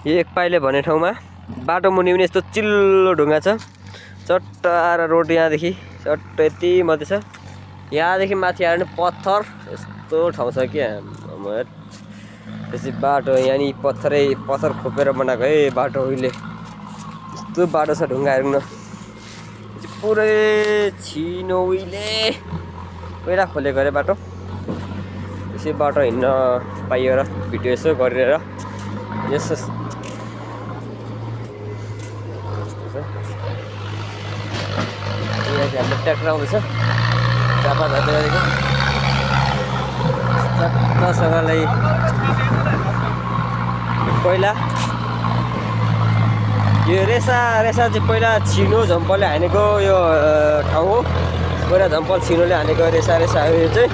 यो एक पाइले भन्ने ठाउँमा बाटो मुनि पनि यस्तो चिल्लो ढुङ्गा छ। चट्टाएर रोड यहाँदेखि चट्ट यति मात्रै छ। यहाँदेखि माथि आएर पत्थर यस्तो ठाउँ छ क्या। त्यसपछि बाटो यहाँनिर पत्थर खोपेर बनाएको है बाटो उहिले। यस्तो बाटो छ ढुङ्गा हेर्नु न। पुरै छिनो उहिले पहिला खोलेको अरे बाटो। त्यसै बाटो हिँड्न पाइयो र भिडियो यसो गरेर यसो हाम्रो ट्र्याक्टर आउँदैछ चापा झर्दै गरेको चट्टसँगले। पहिला यो रेसा चाहिँ पहिला छिनो झम्पलले हानेको यो ठाउँ हो। पहिला झम्पल छिनोले हानेको रेसा हो यो चाहिँ।